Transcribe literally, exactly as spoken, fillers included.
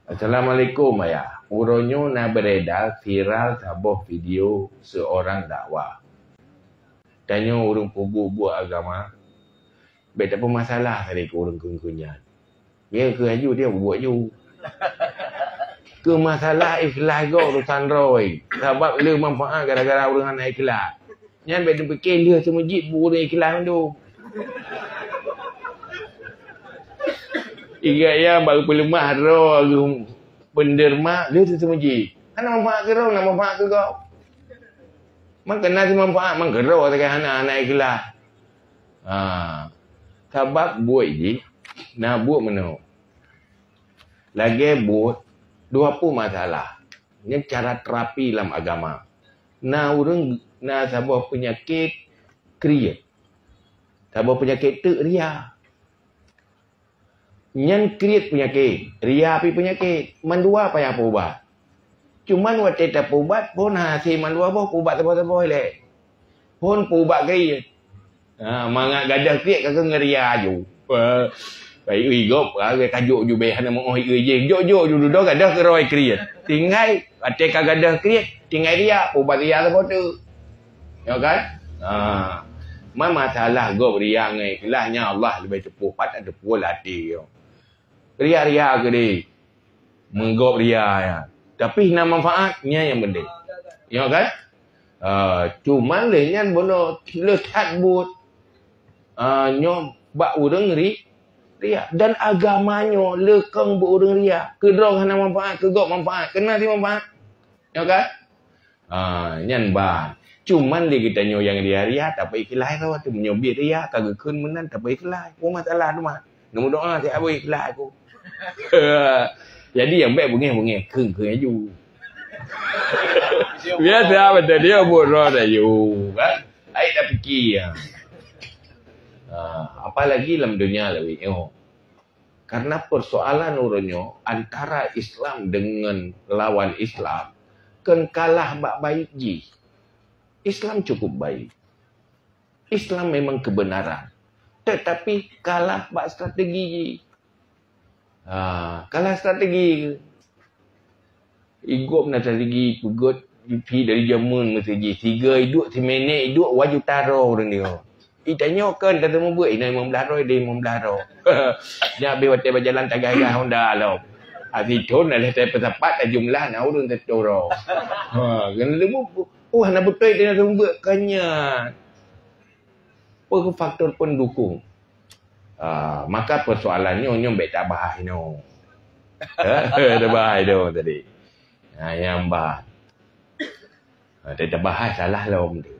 Assalamualaikum, Ayah. Uroe nyoe na beredar viral saboh video seorang dakwah. Tanyoe ureuëng peubuet-buet agama, bék tapeumasalah sabe keu ureuëng keu-keu nyan. Nyan keu aju dia buet ju. Keu masalah ikhlas gob urusan droe. Sabab le manfaat gara-gara ureuëng hana ikhlas. Nyan bék teupike lheueh seumeujit bu ureuëng ikhlas mandum. Ingat ya baru peuleumah droe geuh penderma lheueh seumeujit. Hana manfaat keu droe, na manfaat keu gob. Maka na manfaat mangkeudroe sagai hana, hana ikhlas. Ha. Sabab buet jih na buet meunoe. Lagée buet dua peuh masalah. Nyan cara terapi lam agama. Na ureuëng na saboh peunyakét kriet. Saboh peunyakét teuk ria. Nyan kriet peunyakét, ria pih peunyakét. Mandua payah peuubat. Cuman watée tapeuubat phon hase mandua boh peuubat saboh-saboh ilée. Phon peuubat kriet. Ha, mangat gadoh kriet ka keuh ngon ria aju. Bai ui gob ka kajok ju béh hana meuoh ui jih. Jok-jok ju dudoe gadoh keuroi kriet. Tinggai watée ka gadoh kriet, tinggai ria, peuubat ria saboh teuk. Ya kan? Ha. Man masalah gob ria ngai ikhlas nya Allah leubeh teupeue pat teupeue lam até yo. Ria-ria keudeh. Meugob ria ya. Tapi na manfaat nya yang penting. Ya kan? Ha, cuman lé nyan bunoe le that buet. Ha, nyoe bak ureuëng ri ria dan agama nyoe le kong bak ureuëng ria. Keudroe hana manfaat, keugob manfaat, kena si manfaat. Ya kan? Ha, nyan ban. Cuman lé geutanyoe nyang ria-ria tapeuikhlas roh tu meunyoe biet ria ka geukheun meunan tapeuikhlas. Peue masalah teuma? Neumeudoa siat beu ikhlas aku. Jadi nyang bék beungéh-beungéh kheun-kheun aju. Biasa beutôi dia buet roh dah yu kan. Ai dah fikir. Ha, apalagi lam dunia lawét nyoe. Karena persoalan uroe nyoe antara Islam dengan lawan Islam kan kalah bak baik jih. Islam cukup baik. Islam memang kebenaran. Tetapi kalah bak strategi jih. Ha, kalah strategi. Igob na strategi peugöt pih dari jameun meuseujid. Siga iduek, siminét iduek, waju taro ureuëng nyoe. Itanyoe kan teumeubeuet inoe limong blaih droe, limong blaih droe. Nyak beh watée bajalan tagah-gah Honda lom. Asithon ada saya peusapat jumlah na ureuëng teuturong. Ha, kena leubu. Oh, hana beutôi teumeubeuet kanya. Apa faktor pendukung? Ah, maka persoalan nyoe nyoe bék tabahas inoe. Tabahas inoe tadi. Ha, nyang bah. Ha, tabahas salah lom tu.